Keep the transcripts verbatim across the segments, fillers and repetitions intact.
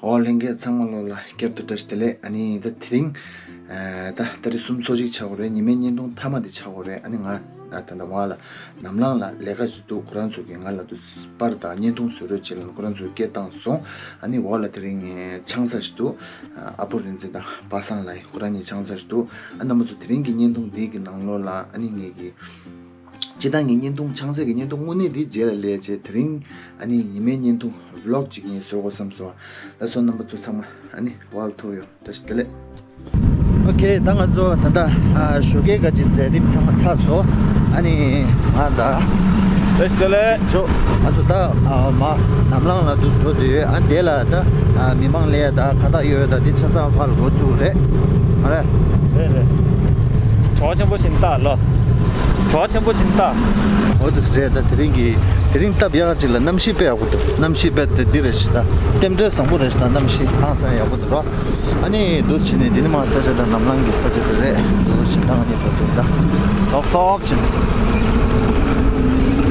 ཨོ་ལྷན་རྒྱས་ཚང་མ་ལོ་ལ་བསྐྱར་དུ་བཀྲ་ཤིས་བདེ་ལེགས། ཨ་ནི་ད་དེ་རིང་ཨ་ད་ཏ་རིག་གསུམ་སོ་གཅིག་ཆགས་ཀྱི་རེད། ཉི་མའི་བརྙན་ཐུང་མཐའ་མ་དེ་ཆགས་ཀྱི་རེད། ཨ་ནི་ང་ཨ་ད་ད་བ་ལ་ནམ་ལངས་ལ་ལས་ཀ་ཞིག་འདུག་ཁོ་རང་ཚོ་གིས་ང་ལ་དུ་པར་དང་བརྙན་ཐུང་བཟོ་རོགས་བྱེད་ལ་ཁོ་རང་ཚོས་སྐད་བཏང་སོང་། ཨ་ནི་འོག་ལ་དེ་རིང་ཆང་ས་ཞིག་འདུག་ཨ་ཕོ་རིག་འཛིན་དང་པ་སངས་ལགས་ཁོ་རང་གཉིས་ཆང་ས་ཞིག་འདུག་ཨ་རྣམ་པ་ཚོ་དེ་རིང་གི་བརྙན་ཐུང་འདི་གི་ནང་ལོགས་ལ་ཨ་ནི་ངེད་ཀྱི་སྤྱི་བཏང་གི་བརྙན་ཐུང་ཆང་ས་གི་བརྙན་ཐུང་དངོས་གནས་འདི་རྗེས་ལ་སླེབས་བྱས། དེ་རིང་ཨ་ནི་ཉི་མའི་བརྙན་ཐུང་ཝི་ལོག་ཅིག་ངས་བཟོ་དགོས་བསམ་སོང་། ལགས་སོ། རྣམ་པ་ཚོ་ཚང་མ་ཨ་ནི་འོག་ལ་ཐུག་ཡོང་། བཀྲ་ཤིས་བདེ་ལེགས། ཨོ་ཁེ། ད་ང་ཚོ་ད་ལྟ་ཨ་ཞོགས་ཀའི་ག་ཅིག་མཛད་རིམ་ཚང་མ་ཚར་སོང་། ཨ་ནི་ང་ད། བཀྲ་ཤིས་བདེ་ལེགས། ཇོ། ང་ཚོ་ད་ཨ་མ་ནམ་ལངས་ལ་དུ་འགྲོ་དུས་ཡོད། ཨ་དེ་ལ་ད་ཨ་མི་མང་ལས་ད་ཁ་བཏགས་ཡོད། ད་དེ་ཆ་ཚང་ཕར་འགོ་བཙུགས་རེད། མ་རེད། རེད་རེད། བྲོ་བ་ཆེན་པོ་ཕྱིན་ལྟ་ལོ། བྲོ་བ་ཆེན་པོ་ཕྱིན་ལྟ། འོ་དེ་རེད། ད་དེ་རིང་གི་དེ་རིང་སྟབས་ཡག་ཅིག་ལ་གནམ་གཤིས་དཔེ་ཡག་པོ་འདུག་གནམ་གཤིས་དཔེ་དེ་འདི་རེད་ཤི། ད་རྟེན་འབྲེལ་བཟང་པོ་རེད་ཤི། ད་གནམ་གཤིས་ཧང་སང་ཡག་པོ་འདུག་རོ། ཨ་ནི་འདུག་ཕྱིན་ནས་འདི་ནི་མ་ས་ཆ་དང་ནམ་ལངས་ཀྱི་ས་ཆ་དེ་རེད། འདུག་ཕྱིན་ད་ང་གཉིས་བར་དུ་ད་སོབ་སོབ་ཕྱིན།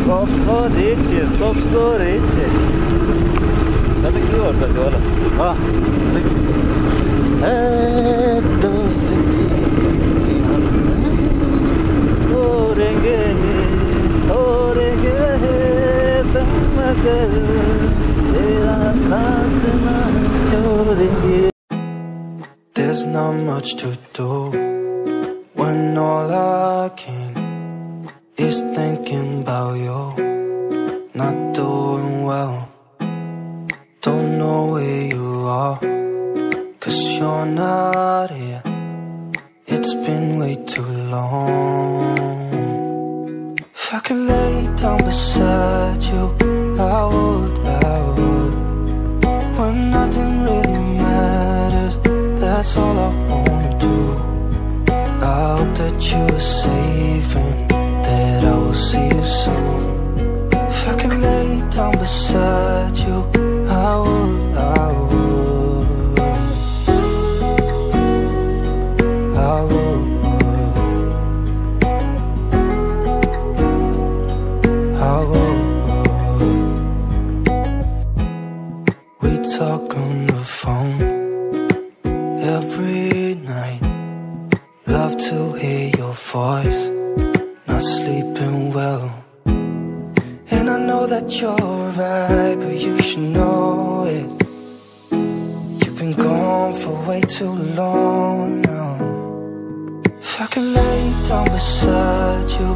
སོབ་སོབ་རེད་ཆེ། སོབ་སོབ་རེད་ཆེ། ད་ལྟ་ཀི་བར་ད་དེ་བ་ལ། ཨ། ཨེ་ཏོ་སི་ཏི། ཐོ་རེ་གེ་ནི་ཐོ་རེ་གེ་ཧེ་ཏམ་མ་ཀར། ཏེ་ར་སཱཐ་ན་ཆོ་རེ་གེ། There's not much to do when all I can is thinking about you. Not doing well, don't know where you are, 'cause you're not here. It's been way too long. If I could lay down beside you, I would, I would. When nothing really matters, that's all I wanna do. I hope that you are safe and that I will see you soon. If I could lay down beside you, I would, I would. I would, I would. We talk on the phone every night. Love to hear your voice. Not sleeping well. And I know that you're right, but you should know it. You've been gone for way too long now. If I could lay down beside you,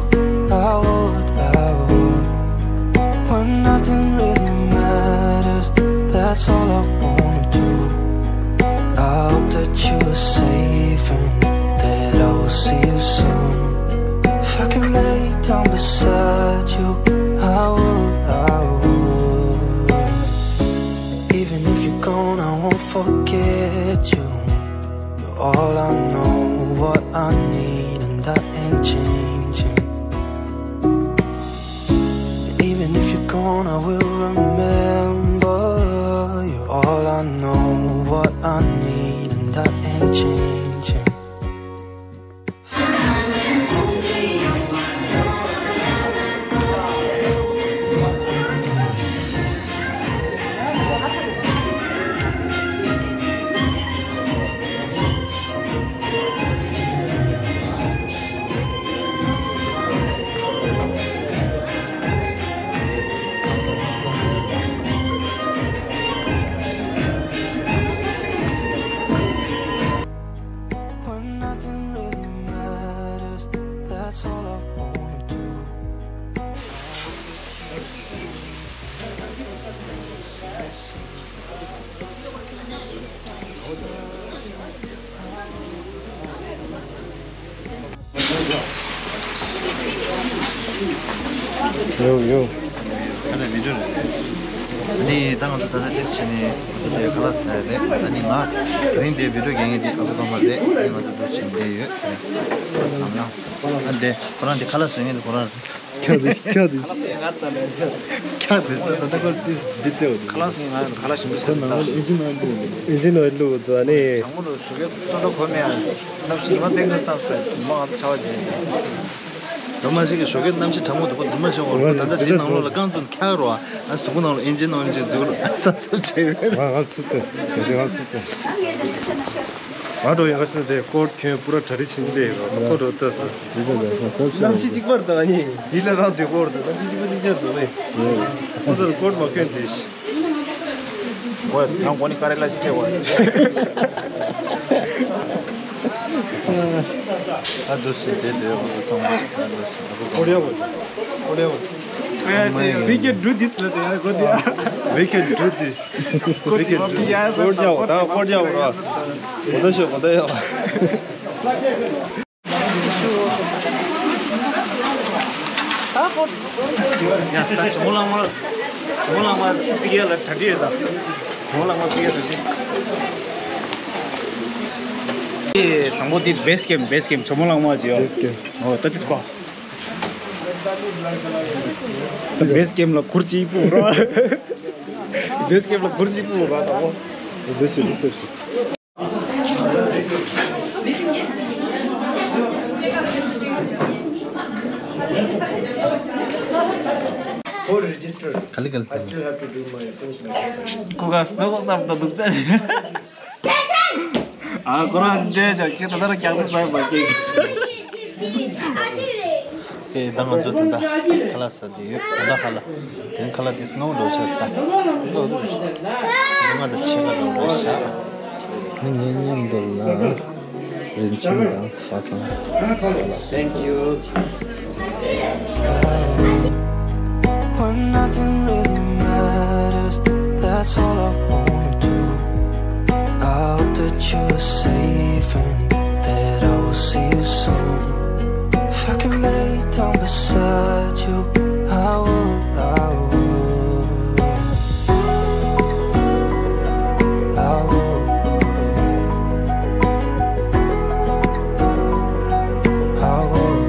I would, I would. When nothing really matters, that's all I wanna do. I hope that you are safe and that I will see you soon. If I could lay down beside you, I would, I would. Even if you're gone, I won't forget you. You're all I know, what I need, and that ain't changing. And even if you're gone, I will remember. You're all I know, what I need, and that ain't changing. When nothing really matters, that's all I wanna do. ཡོ་ཡོ། ཨ་ནི་བི་ཌིའོ་རེད། ཨ་ནི་ད་ང་ཚོ་ད་ལྟ་ཏེས་བྱས་ནས་ང་ཚོ་དེ་ཁ་ལག་ཟ་ཡ་རེད། ཨ་ནི་ང་དེ་རིང་དེ་བི་ཌིའོ་རྒྱག་མཁན་དེ་ཨ་ཁུ་པ་མ་རེད། ཨ་ནི་ང་ཚོ་འདུག་བྱས་ནས་བསྡད་ཡོད་རེད། ནམ་ཡང་ཨ་འདི་ཁོ་རང་དེ་ཁ་ལག་བཟོ་མཁན་དེ་ཁོ་རང་རེད། ཁྱོད་དེ་ཁྱོད་དེ། ཁྱོད་དེ་ཚོ་ད་ལྟ་ཁོ་དེ་འདི་སྤྲད་འོ། ཁ་ལག་ཟིན་ང་ཁ་ལག་ཞིམ་པོ་ཁོ་ཟིན་ནང་ལ་ཨིན་ཇི་ནང་འདུག་ཨིན་ཇི་ནང་བླུགས་འདུག་ཨ་ནི། དྲང་མོ་རུ་ཞུ་གི་སོ་སོ་ཁོ་མེད་ཨ། ནམ་ཞིག་མ་ཏེང་ཏེང་བསམ་སོང་མ་ང་ཚོ་ཆ་བ་བྱས། ལོ་མ་ཞིག་གི་ཞོགས་ཀས་གནམ་གཤིས་གྲང་མོ་འདུག་པ། རྫུན་མ་ཤོང་བ། ད་ལྟ་འདི་ནང་ལོགས་ལ་རྐང་བཙུགས་ཁྱག་རོ། ཨ་གཟུགས་པོ་ནང་ལ་ཨིན་ཇི་ནང་ཨིན་ཇི་འཛུལ་རོ། ཚ་སུབ་བྱས་ཡོད། ང་ང་ཚུད་ཚུད། ང་ཚུད་ཚུད། ང་འགྲོ་ཡོང་ག་སོང་དེ་ཀོར་ཁྱོན་པུ་ར་གྲ་སྒྲིག་བྱེད་འདི་ཡོད་རོ། ཀོར་འགྲོ་ལྟ་ད། གནམ་གཤིས་གཅིག་པར་དང་ཨ་ནི་ཡིད་ལ་རང་དེ་ཀོར་དང་གནམ་གཤིས་གཅིག་པ་གཅིག་ཆར་འདུག་ནི། ཁོ་ཚོ་ཀོར་མ་ཁྱོན་དེ། ཨོ་ཡང་གོ་ནི་ཀ་རེ་ལ་ཞིག་སྤྲད་བ། ཨ་འདུག་སེ་བསྡད་འདུག་ཁོ་ཚོ་ཚང་མ་ཨ་འདུག་སེ། ཀོ་རི་ཡ་བོ། ཀོ་རི་ཡ་བོ། We can do this ལ་དེ་ཡ་གོ་དེ་ཡ། We can do this. We can do this. ཀོར་རྒྱག་དང་ཀོར་རྒྱག་ར། གོ་ད་ཤོད་གོ་ད་ཡ། ཡ་ད་ཇོ་མོ་གླང་མ། ཇོ་མོ་གླང་མ་རྩིག་ཡ་ལ་གྲ་སྒྲིག་ཡོད་ད། ཇོ་མོ་གླང་མ་རྩིག་ཡ་གྲ་སྒྲིག་ཨེ་དང་པོ་འདི་བེས་ཀེམ་བེས་ཀེམ་ཇོ་མོ་གླང་མ་ཇི་ཡོ། བེས་ཀེམ། ཨོ་ད་འདི་སྐོ། བེས་ཀེམ་ལ་གུར་གཅིག་སྤུ་ར། བེས་ཀེམ་ལ་གུར་གཅིག་སྤུ་ར་ད་ཨོ། འདི་སེ་འདི་སེ། All registered. ག་ལེ་ག་ལེ། I still have to do my, finish my paper. ཁོ་ག་སོག་སབ་ད་འདུག་ཅག་ཅིག་ཨ་ཁོ་རང་འདས་ཅག་ཁྱེད་ད་ལྟ་ར་རྒྱག་ས་ཟ་བ་ཁྱེད། ཨེ་ད་ང་ཚོ་ད་ལྟ་ཁ་ལག་ཟ་དེ་ཡོད། ད་ལྟ་ཁ་ལག་དེ་ཁ་ལག་དེ་སྔ་བོ་འགྲོ་ཆགས་ད། ང་ད་ཕྱེད་ཀ་འགྲོ་རེད་ཤག་ཨ་ནི་ངའི་མཉམ་དུ་ལ་རིན་ཆེན་དང་པ་སངས། Thank you. When nothing really matters, that's all I wanna do. I hope that you're safe and that I will see you soon. If I can lay down beside you, I would, I would. I would, I would.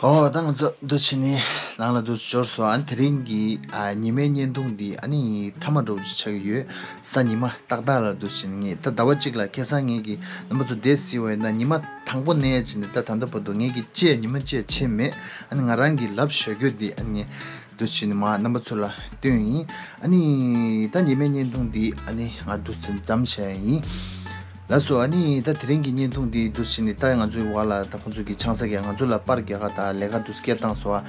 ཨོ་ད་ང་ཚོ་འདུག་སེ་ནི་ནང་ལ་འདུག་སེ་འབྱོར་སོང་། ཨ་ནི་དེ་རིང་གི་ཨ་ཉི་མའི་བརྙན་ཐུང་འདི་ཨ་ནི་མཐའ་མ་འདྲ་བོ་ཅིག་ཆགས་ཀྱི་ཡོད། གཟའ་ཉི་མ་ཏག་ཏག་ལ་འདུག་སེ་ནི་ངས་ད་ཟླ་བ་གཅིག་ལ་ཁ་སང་ངས་ཀྱི་རྣམ་པ་ཚོ་བསྡད་སྲིད་པ་ཡིན་ན་ཉི་མ་དང་པོ་ནས་བྱས་ནས་ད་ད་ལྟ་བར་དུ་ངས་ཀྱི་བཅད་ཉི་མ་བཅད་བྱས་མེད། ཨ་ནི་ང་རང་གི་ལབ་བཞག་རྒྱུ་འདི་ཨ་ནི་ངས་འདུག་སེ་ནི་མར་རྣམ་པ་ཚོ་ལ་སྟོན་ཡིན། ཨ་ནི་ད་ཉི་མའི་བརྙན་ཐུང་འདི་ཨ་ནི་ང་འདུག་སེ་མཚམས་བཞག་ཡིན། ལགས་སོ། ཨ་ནི་ད་དེ་རིང་གི་བརྙན་ཐུང་འདི་འདུག་སེ་ནི་ད་ང་ཚོའི་བར་ལ་ད་ཁོང་ཚོ་གི་ཆང་ས་གིས་ང་ཚོ་ལ་པར་རྒྱག་ག་ད་ལས་ཀ་འདུག་སེ་སྐྱེལ་བཏང་སོང་ཨ།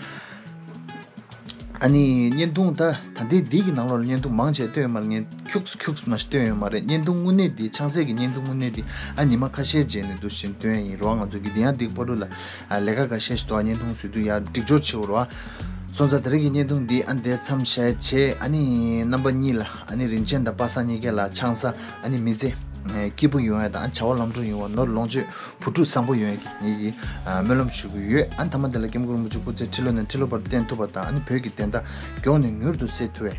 ཨ་ནི་བརྙན་ཐུང་ད་ད་ལྟའི་འདི་གི་ནང་ལོགས་ལ་བརྙན་ཐུང་མང་ཆེ་བཏོན་ཡོད་མ་རེད། ངས་ཁྱུག་ཁྱུག་མ་ཞིག་བཏོན་ཡོད་མ་རེད། བརྙན་ཐུང་དངོས་གནས་འདི་ཆང་ས་གི་བརྙན་ཐུང་དངོས་གནས་འདི་ཨ་ཉི་མ་ཁ་ཤས་རྗེས་ནས་འདུག་སེ་བཏོན་ཡིན་རོགས། ང་ཚོ་གི་འདི་ཡང་འདི་བར་དུ་ལ་ཨ་ལས་ཀ་ཁ་ཤས་ཤིག་འདུག་ཨ། བརྙན་ཐུང་བཟོས་དུས་ཡར་སྒྲིག་སྦྱོར་བྱེད་འོ་རོགས། སོང་ཙང་དེ་རིང་གི་བརྙན་ཐུང་འདི་ཨ་འདི་མཚམས་བཞག་བྱས། ཨ་ནི་རྣམ་པ་གཉིས་ལ་ཨ་ནི་རིན་ཆེན་དང་པ་སངས་གཉིས་ཀ་ལ་ཆང་ས་ཨ་ནི་མི་ཚེ་སྐྱིད་པོ་ཡོང་ཡ་དང་ཨ་བྱ་བ་ལམ་འགྲོ་ཡོང་བ་ནོར་ལོངས་སྤྱོད་བུ་ཕྲུག་བཟང་པོ་ཡོང་ཡ་གི་ངེད་ཀྱི་སྨོན་ལམ་ཞུ་གི་ཡོད། ཨ་ནི་མཐའ་མ་དེ་ལ་སྐྱབས་མགོན་རིན་པོ་ཆེ་སྐུ་ཚེ་ཁྲི་ལོ་ནས་ཁྲི་ལོ་བར་བརྟན་ཐུབ་པ་དང་ཨ་ནི་བོད་ཀྱི་བདེན་མཐའ་མགྱོགས་ནས་མྱུར་དུ་གསལ་ཐུབ་པའི་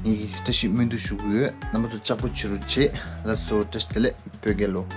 ངེད་ཀྱི་བཀྲ་ཤིས་སྨོན་འདུན་ཞུ་གི་ཡོད། རྣམ་པ་ཚོ་ལྕགས་པོ་བྱེད་རོགས་བྱེད། ལགས་སོ། བཀྲ་ཤིས་བདེ་ལེགས། བོད་རྒྱལ་ལོ།